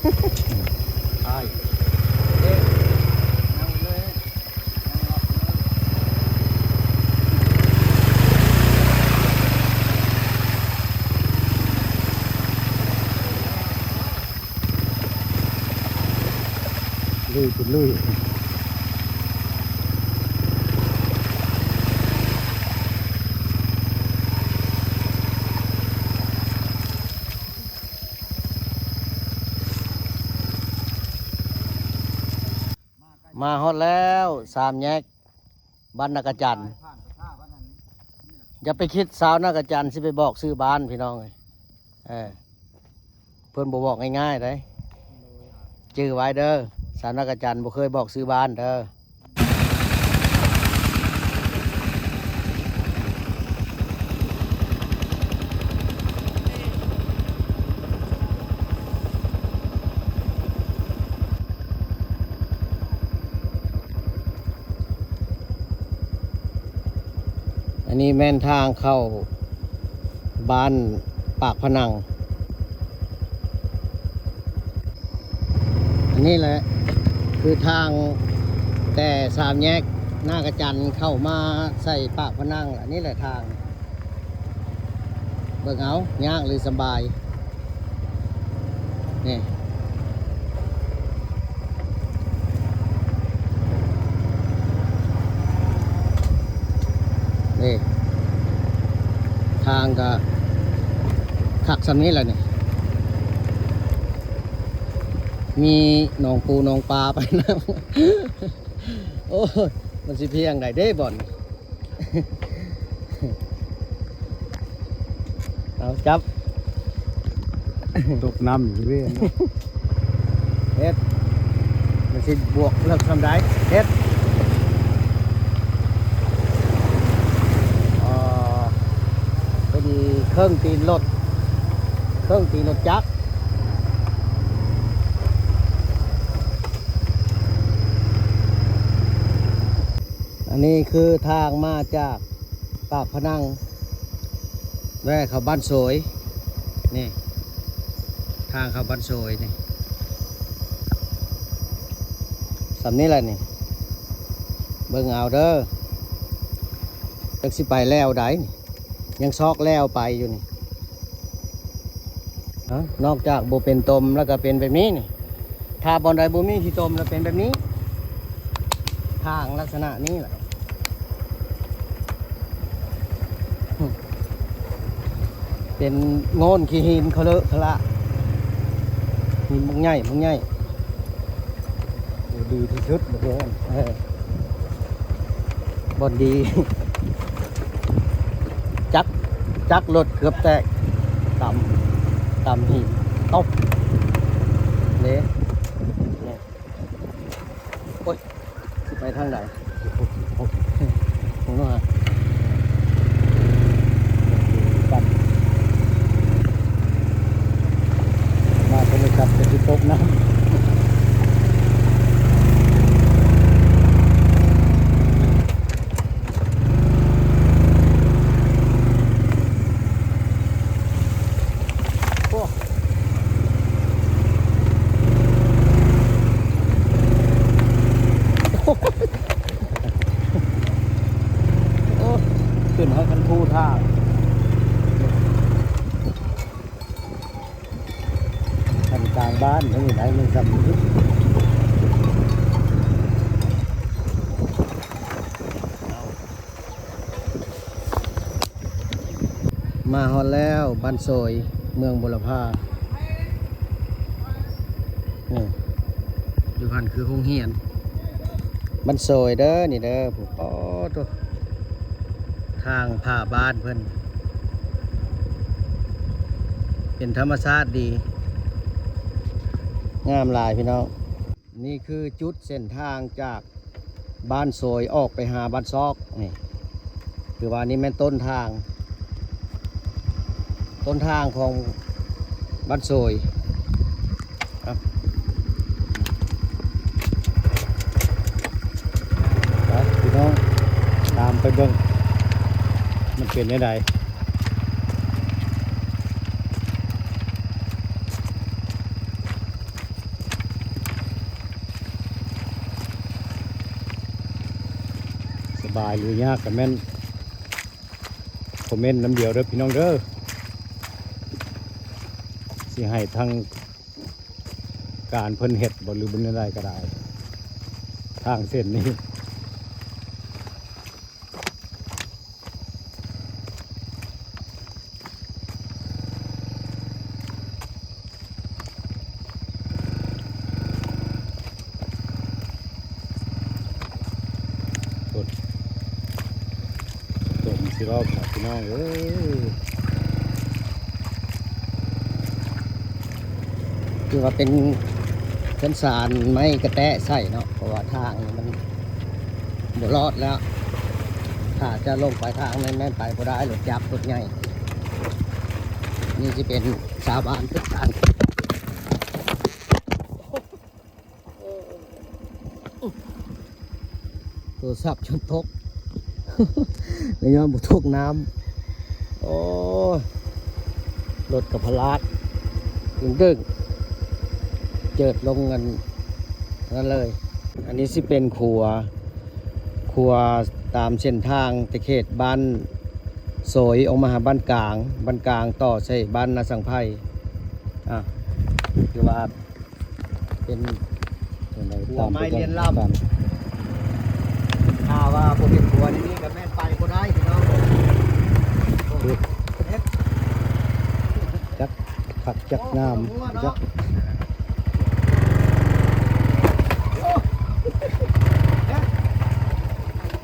ອ້າຍ ລຸຍເປັນລຸຍ. ມາຮອດແລ້ວ ສາມແຍກບ້ານນາກະຈັນ. ຢ່າໄປຄິດສາວນາກະຈັນຊິໄປບອກຊື່ບ້ານ ພີ່ນ້ອງເອີຍ. ເອີ ເພິ່ນບໍ່ບອກງ່າຍໆໃດ໋ ຈື່ໄວ້ເດີ ສາວນາກະຈັນບໍ່ເຄີຍບອກຊື່ບ້ານເດີ. ອັນນີ້ແມ່ນທາງເຂົ້າບ້ານປາກພະນັງ. ອັນນີ້ແຫຼະຄືທາງແຕ່ສາມແຍກນາກະຈັນເຂົ້າມາໃສ່ປາກພະນັງ. ອັນນີ້ແຫຼະທາງ ເບິ່ງເອົາ ຍາກຫຼືສະບາຍ. ນີ້ ນີ້ ທາງກະຄັກສ່ຳນີ້ແຫຼະນີ້ ມີໜອງປູໜອງປາໄປນຳ. ໂອ້ຍ ມັນຊິພຽງໃດເດ້ບ່ອນ. ເອົາ ຈັບ ຕົກນ້ຳຢູ່ເວີ້ຍ. ເຮັດ ມັນຊິບວກເລິກສ່ຳໃດ ເຮັດ ເອີ ເປັນເຄິ່ງຕີນລົດ ເຄິ່ງຕີນລົດຈັກ. ອັນນີ້ຄືທາງມາຈາກປາກພະນັງ ແວ່ເຂົ້າບ້ານໂສຍ ນີ້ ທາງເຂົ້າບ້ານໂສຍນີ້ ສ່ຳນີ້ແຫຼະນີ້ ເບິ່ງເອົາເດີ ຈັກຊິໄປແລ້ວໃດ ຍັງຊອກແລ້ວໄປຢູ່ນີ້. ນອກຈາກບໍ່ເປັນຕົມແລ້ວກະເປັນແບບນີ້ນີ້ ຖ້າບ່ອນໃດບໍ່ມີຂີ້ຕົມແລ້ວເປັນແບບນີ້ ທາງລັກສະນະນີ້ແຫຼະ ເປັນໂງ່ນຂີ້ຫີນຂະເລາະຂະລະ ຫີນບັກໃຫຍ່ ບັກໃຫຍ່. ໂອ້ ດີທີ່ສຸດ ເອີ ບ່ອນດີ ຈັກ ຈັກລົດເກືອບແຕກ ຕຳ ຕຳຫີນຕົບເດ້. ໂອ້ຍ ຊິໄປທາງໃດ? ໂອ້ໂຫ ໂອ້ໂຫ ໂອ້ໂຫ ມາໂທລະສັບກະຊິຕົກນ້ຳ. ໂອ້ ໂອ້ ຂຶ້ນຮອດຄັນພູທ່າ ຄັນກາງບ້ານ ເຮົາຢູ່ໃນເມືອງຊຳ ມາຮອດແລ້ວ ບ້ານໂສຍ ເມືອງບົວລະພາ. ນີ້ ຢູ່ຫັ້ນຄືໂຮງຮຽນ ບ້ານໂສຍເດີນີ້ເດີ. ໂອ້ໂຕ ທາງຜ່າບ້ານເພິ່ນ ເປັນທຳມະຊາດດີ ງາມຫຼາຍພີ່ນ້ອງ. ນີ້ຄືຈຸດເສັ້ນທາງຈາກບ້ານໂສຍອອກໄປຫາບ້ານຊອກ ນີ້ ຄືວ່ານີ້ແມ່ນຕົ້ນທາງ ຕົ້ນທາງຂອງບ້ານໂສຍ. ໄປພີ່ນ້ອງ ຕາມໄປເບິ່ງ ມັນເປັນແນວໃດ. ສະບາຍຫຼືຍາກກະແມ່ນຄອມເມັນນຳດຽວເດີພີ່ນ້ອງເດີ ຊິໃຫ້ທາງການເພິ່ນເຮັດບໍ່ ຫຼືເປັນແນວໃດກະໄດ້ ທາງເສັ້ນນີ້. ຕົ້ນຊິລອກ ພີ່ນ້ອງເອີຍ. ຄືວ່າເປັນເຮືອນຊານໄມ້ກະແຕະໃສ່ເນາະ ເພາະວ່າທາງນີ້ມັນບໍ່ລອດແລ້ວ ຖ້າຈະລົງໄປທາງນັ້ນແມ່ນໄປບໍ່ໄດ້ ລົດຈັກລົດໃຫຍ່ ນີ້ຊິເປັນຊາວບ້ານຄືກັນ. ໂທລະສັບຈົນຕົກ ແລ້ວຍ້ອນບໍ່ຕົກນ້ຳ ໂອ້ຍ ລົດກະພະລາດດຶງໆ ເຈີດລົງອັນນັ້ນເລີຍ. ອັນນີ້ຊິເປັນຂົວ ຂົວຕາມເສັ້ນທາງແຕ່ເຂດບ້ານໂສຍອອກມາຫາບ້ານກາງ ບ້ານກາງຕໍ່ໃສ່ບ້ານນາສັງໄພ ອ່າ ຄືວ່າ ເປັນ ຂົວໄມ້ລຽນລຳ ຖ້າວ່າບໍ່ເປັນຂົວນີ້ກະແມ່ນໄປບໍ່ໄດ້ພີ່ນ້ອງ. ຈັກຄັກຈັກງາມ ຈັກ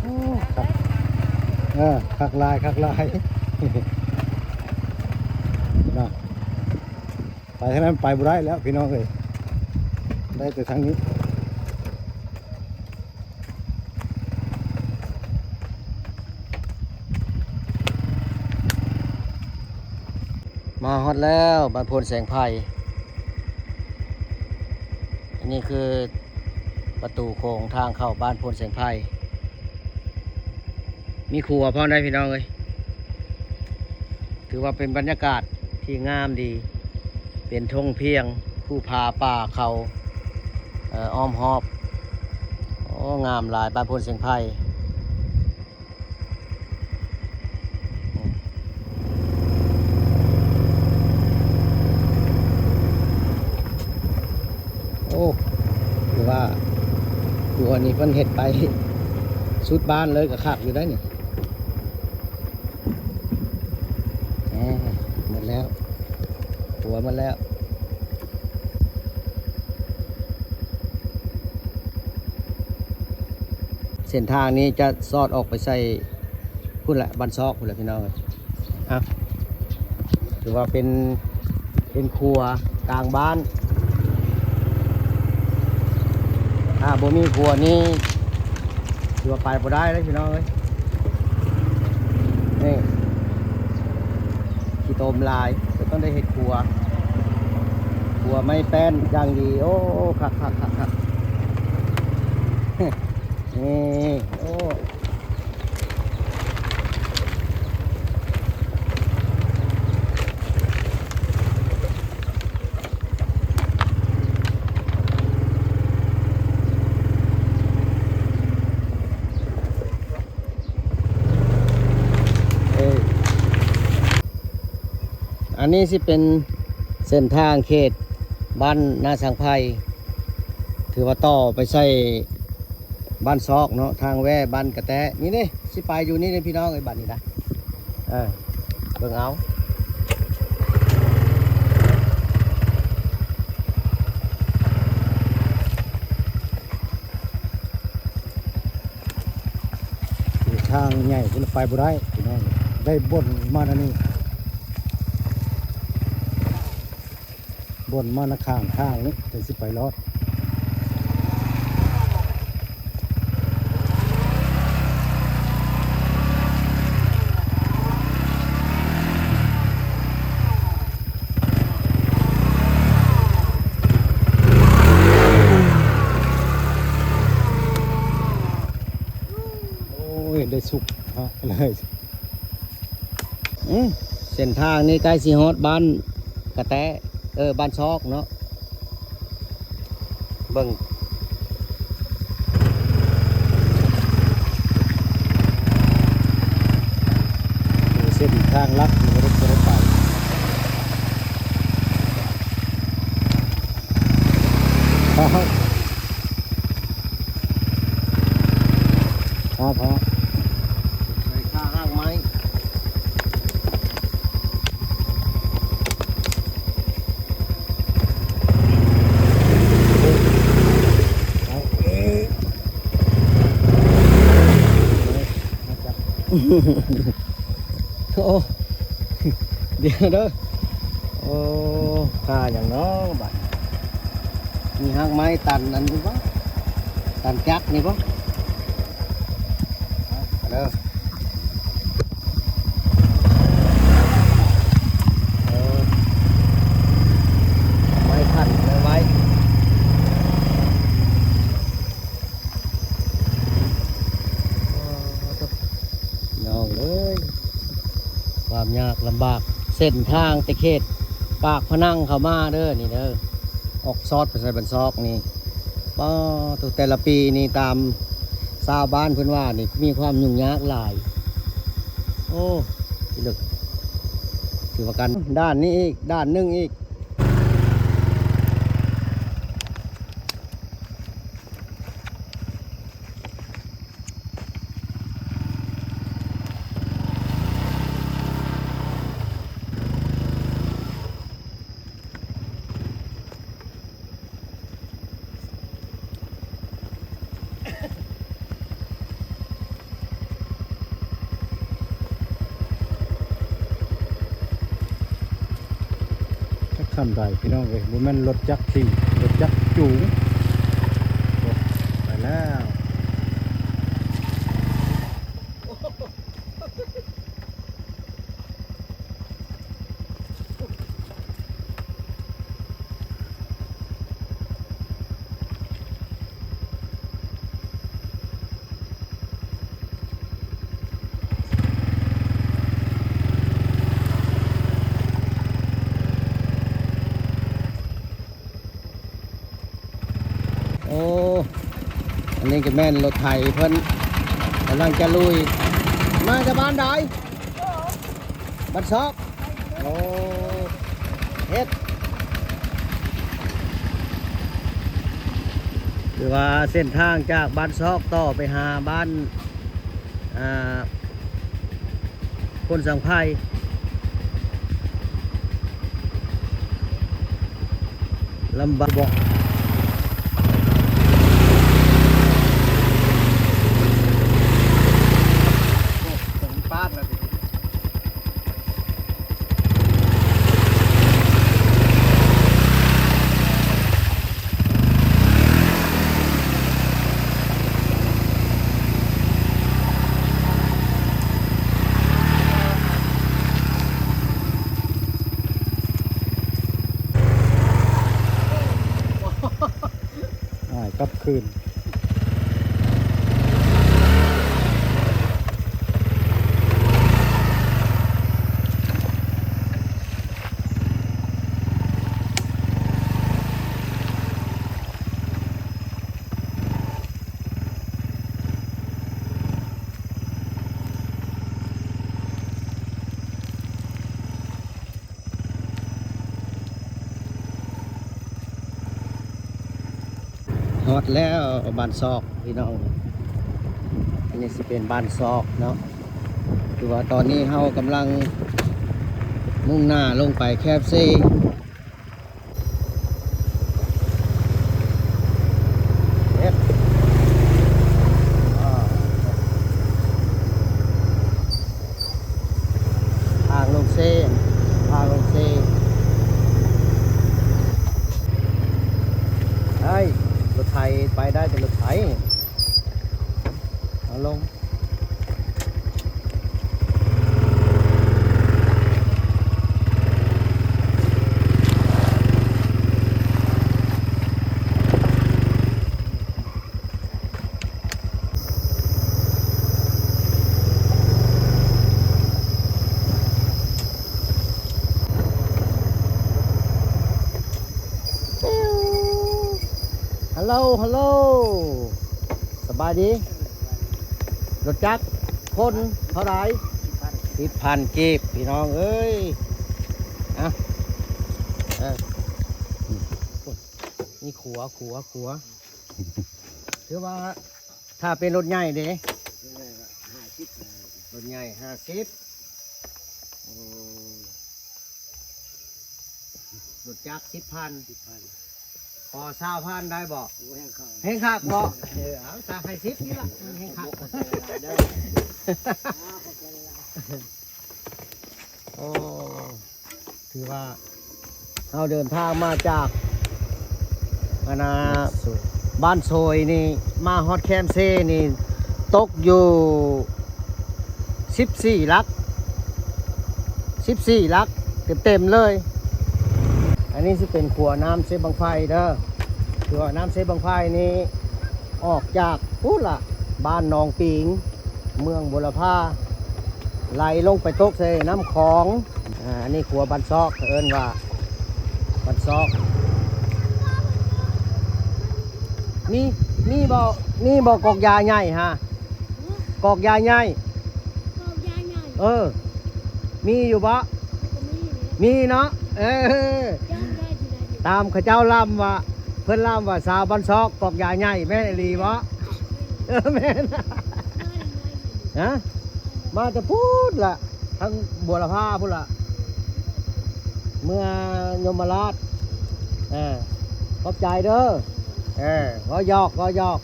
ໂອ້ ຄັກ ເອີ ຄັກຫຼາຍ ຄັກຫຼາຍ ເນາະ. ໄປທາງນັ້ນໄປບໍ່ໄດ້ແລ້ວພີ່ນ້ອງເອີຍ ໄດ້ແຕ່ທາງນີ້. ມາຮອດແລ້ວ ບ້ານໂພນແສງໄພ ອັນນີ້ຄືປະຕູໂຂງທາງເຂົ້າບ້ານໂພນແສງໄພ. ມີຂົວພ້ອມໄດ໋ພີ່ນ້ອງເອີຍ ຖືວ່າເປັນບັນຍາກາດທີ່ງາມດີ ເປັນທົ່ງພຽງ ພູຜາປ່າເຂົາ ເອີ ອ້ອມຮອບ ໂອ້ ງາມຫຼາຍ ບ້ານໂພນແສງໄພ. ໂອ້ ຖືວ່າຂົວນີ້ເພິ່ນເຮັດໄປສຸດບ້ານເລີຍ ກະຄັກຢູ່ໄດ໋ນີ້. ອ່າ ໝົດແລ້ວ ຂົວໝົດແລ້ວ. ເສັ້ນທາງນີ້ຈະສອດອອກໄປໃສ່ພຸ້ນແຫຼະ ບ້ານຊອກພຸ້ນແຫຼະພີ່ນ້ອງເອີຍ. ອ່ະ ຖືວ່າເປັນ ເປັນຂົວກາງບ້ານ ຖ້າບໍ່ມີຂົວນີ້ ຖືວ່າໄປບໍ່ໄດ້ເລີຍພີ່ນ້ອງເອີຍ. ນີ້ ຂີ້ຕົມຫຼາຍ ຈະຕ້ອງໄດ້ເຮັດຂົວ ຂົວໄມ້ແປ້ນຢ່າງດີ. ໂອ້ ຄັກໆໆໆ ນີ້ ໂອ້ ເອີ ອັນນີ້ຊິເປັນເສັ້ນທາງເຂດບ້ານນາສັງໄພ ຖືວ່າຕໍ່ໄປໃສ່ ບ້ານຊອກເນາະ ທາງແວ່ບ້ານກະແຕະ ນີ້ເດ້ ຊິໄປຢູ່ນີ້ເດ້ພີ່ນ້ອງເອີຍ ບາດນີ້ນະ ເອີ ເບິ່ງເອົາ ທາງໃຫຍ່ພຸ້ນໄປບໍ່ໄດ້ພີ່ນ້ອງ ໄດ້ບົ່ນມາແນວນີ້ ບົ່ນມານະຂ້າງທາງນີ້ ຈັ່ງຊິໄປລອດ. ໂອ້ຍ ໄດ້ສຸກເນາະ ເລີຍ. ອື ເສັ້ນທາງນີ້ໃກ້ຊິຮອດບ້ານກະແຕະ ເອີ ບ້ານຊອກເນາະ ເບິ່ງ. ທາງລັດ ບໍ່ໄດ້ ບໍ່ໄດ້ໄປ. ອ້າວ ພໍ່ ໃສ່ຂ້າຮາກໄມ້. ໂອ້ ດຽວເດີ. ໂອ້ ຄ່າຫຍັງເນາະບາດນີ້? ມີຮາກໄມ້ຕັນອັນນີ້ບໍ່? ຕັນຈັກນີ້ບໍ່? ເດີ. ເອີ ໄມ້ຂັນເລີຍໄວ້. ພີ່ນ້ອງເອີຍ ຄວາມຍາກລຳບາກ ເສັ້ນທາງແຕ່ເຂດປາກພະນັງເຂົ້າມາເດີ ນີ້ເດີ ອອກຊອດໄປໃສ່ບ້ານຊອກນີ້. ປ້າໂທ້ ແຕ່ລະປີນີ້ຕາມຊາວບ້ານເພິ່ນວ່ານີ້ ມີຄວາມຫຍຸ້ງຍາກຫຼາຍ. ໂອ້ ພິລຶກ ຖືວ່າກັນ ດ່ານນີ້ອີກ ດ່ານໜຶ່ງອີກ. ຈັກສ່ຳໃດພີ່ນ້ອງເອີຍ ບໍ່ແມ່ນລົດຈັກຂີ່ ລົດຈັກຈູງ. ໂອ້ ໄປແລ້ວ. ໂອ້ ອັນນີ້ກໍແມ່ນລົດໄຖເພິ່ນກຳລັງຈະລຸຍ. ມາຈາກບ້ານໃດ? ບ້ານຊອກ. ໂອ້ ເຮັດ ຄືວ່າເສັ້ນທາງຈາກບ້ານຊອກຕໍ່ໄປຫາບ້ານ ອ່າ ໂພນສັງໄພ ລຳບາກບໍ່? ໂອ້ ເປັນປາດແລ້ວຕິ. ອ້າຍກັບຄືນ. ຮອດແລ້ວບ້ານຊອກພີ່ນ້ອງ. ອັນນີ້ຊິເປັນບ້ານຊອກເນາະ. ຄືວ່າຕອນນີ້ເຮົາກຳລັງມຸ່ງໜ້າລົງໄປແຄບເຊ. ເຮັດ ອ່າ ທາງລົງເຊ ທາງລົງເຊ. ໄດ້ ລົດໄຖໄປໄດ້ ແຕ່ລົດໄຖ ເອົາລົງ. ຮັລໂຫຼ ຮັລໂຫຼ ສະບາຍດີ. ລົດຈັກ ຄົນເທົ່າໃດ? ສິບພັນກີບ ພີ່ນ້ອງເອີຍ. ເອົາ ເອີ ນີ້ຂົວ ຂົວ ຂົວ ຖືວ່າ ຖ້າເປັນລົດໃຫຍ່ເດ້? ລົດໃຫຍ່ຫ້າສິບ ໂອ້ ລົດຈັກສິບພັນ ສິບພັນ ຂໍຊາວພັນໄດ້ບໍ່? ໂອ້ ແຮງຄັກ ແຮງຄັກບໍ່? ເອີ ເອົາ ຊາວໃຫ້ສິບນີ້ລະ ແຮງຄັກ ເດີ ໂອ້ ຖືວ່າເຮົາເດີນທາງມາຈາກ ອັນນ່າ ບ້ານໂຊຍນີ້ ມາຮອດແຄມເຊນີ້ ຕົກຢູ່ສິບສີ່ຫຼັກ ສິບສີ່ຫຼັກເຕັມໆເລີຍ. ອັນນີ້ຊິເປັນຂົວນ້ຳເຊບັ້ງໄຟເດີ. ຂົວນ້ຳເຊບັ້ງໄຟນີ້ ອອກຈາກພຸ້ນລະ ບ້ານໜອງປີງ ເມືອງບົວລະພາ ໄຫຼລົງໄປຕົກໃສ່ນ້ຳຂອງ. ອາ ອັນນີ້ຂົວບ້ານຊອກ ເຂົາເອີ້ນວ່າບ້ານຊອກ. ມີ ມີບໍ່ ມີບໍ່ກອກຢາໃຫຍ່ຫາ? ກອກຢາໃຫຍ່ ກອກຢາໃຫຍ່ ເອີ ມີຢູ່ບໍ່? ກໍມີ ມີເນາະ ເອີ ຕາມເຂົາເຈົ້າລ່ຳວ່າ ເພິ່ນລ່ຳວ່າຊາວບ້ານຊອກກອກຢາໃຫຍ່ ແມ່ນອີ່ຫຼີບໍ່? ເອີ ແມ່ນ ຮະ ມາແຕ່ພຸ້ນລະ ທາງບົວລະພາພຸ້ນລະ ເມືອຍົມມະລາດ. ເອີ ຂອບໃຈເດີ. ເອີ ເວົ້າຫຍອກ ເວົ້າຫຍອກ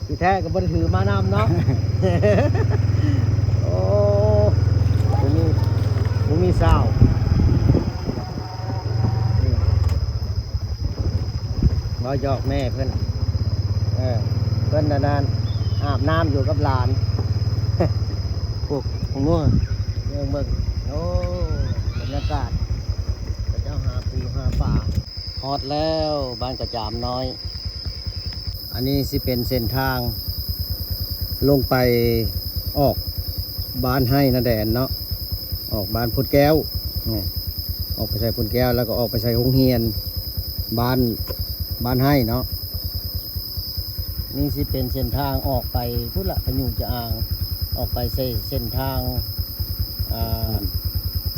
ທີ່ແທ້ກໍບໍ່ໄດ້ຖືມານຳເນາະ. ໂອ້ ບໍ່ມີ ບໍ່ມີຊາວ ເວົ້າຫຍອກແມ່ເພິ່ນ. ເອີ ເພິ່ນນັ້ນ ອາບນ້ຳຢູ່ກັບຫຼານ. ໂອ້ ເບິ່ງ ເບິ່ງ ເບິ່ງ ໂອ້ ບັນຍາກາດ ເຂົາເຈົ້າຫາປູຫາປາ. ຮອດແລ້ວ ບ້ານກະຈາມນ້ອຍ. ອັນນີ້ຊິເປັນເສັ້ນທາງລົງໄປອອກບ້ານໄຮ່ນາແດນເນາະ ອອກບ້ານໂພນແກ້ວ ອອກໄປໃສ່ໂພນແກ້ວ ແລ້ວກໍອອກໄປໃສ່ໂຮງຮຽນບ້ານ ບ້ານໄຮ່ເນາະ. ນີ້ຊິເປັນເສັ້ນທາງອອກໄປພຸ້ນລະ ພະຍຸງຈະອ່າງ ອອກໄປໃສ່ເສັ້ນທາງ ອ່າ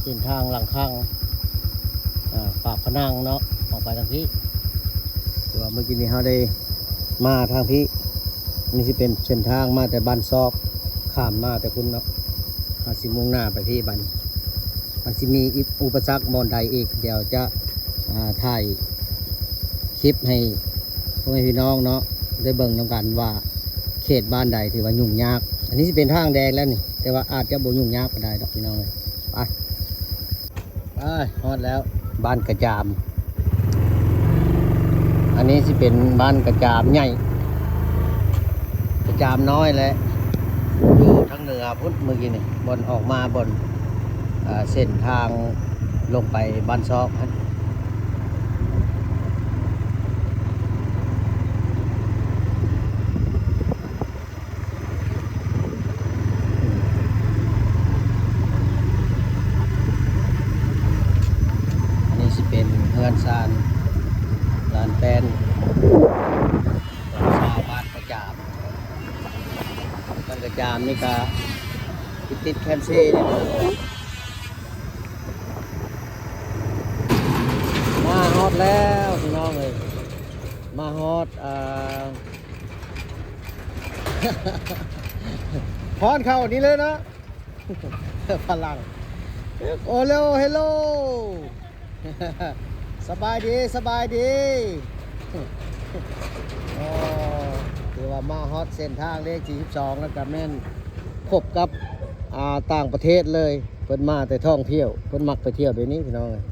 ເສັ້ນທາງຫຼັງຄັງ ອ່າ ປາກພະນັງເນາະ ອອກໄປທາງພີ້. ຄືວ່າເມື່ອກີ້ນີ້ເຮົາໄດ້ມາທາງພີ້ ນີ້ຊິເປັນເສັ້ນທາງມາແຕ່ບ້ານຊອກ ຂ້າມມາແຕ່ພຸ້ນເນາະ ເຮົາຊິມຸ່ງໜ້າໄປພີ້ບັດນີ້. ມັນຊິມີອຸປະສັກບ່ອນໃດອີກ ດຽວຈະ ອ່າ ຖ່າຍຄລິບໃຫ້ພໍ່ແມ່ພີ່ນ້ອງເນາະ ໄດ້ເບິ່ງນຳກັນວ່າເຂດບ້ານໃດຖືວ່າຫຍຸ້ງຍາກ. ອັນນີ້ຊິເປັນທາງແດງແລ້ວນີ້ ແຕ່ວ່າອາດຈະບໍ່ຫຍຸ້ງຍາກປານໃດດອກພີ່ນ້ອງເອີຍ. ໄປ ໄປ ຮອດແລ້ວ ບ້ານກະຈາມ. ອັນນີ້ຊິເປັນບ້ານກະຈາມໃຫຍ່ ກະຈາມນ້ອຍ ແລະ ຢູ່ທາງເໜືອພຸ້ນ ມື້ກີ້ນີ້ ບ່ອນອອກມາ ບ່ອນ ເອີ ເສັ້ນທາງລົງໄປບ້ານຊອກຫັ້ນ. ອັນນີ້ຊິເປັນເຮືອນຊານລານແປ້ນ ຊາວບ້ານກະຈາມ. ບ້ານກະຈາມນີ້ກະຕິດໆແຄມເຊນີ້ເດີ. ມາຮອດແລ້ວພີ່ນ້ອງເອີຍ ມາຮອດ ເອີ ຮອດເຂົ້ານີ້ເລີຍເນາະ ຝຣັ່ງ. ໂອໂລ ເຮໂລ ສະບາຍດີ ສະບາຍດີ. ໂອ້ ຖືວ່າມາຮອດເສັ້ນທາງເລກທີສິບສອງ ແລ້ວກະແມ່ນພົບກັບ ອ່າ ຕ່າງປະເທດເລີຍ. ເພິ່ນມາແຕ່ທ່ອງທ່ຽວ ເພິ່ນມັກໄປທ່ຽວແບບນີ້ພີ່ນ້ອງເອີຍ.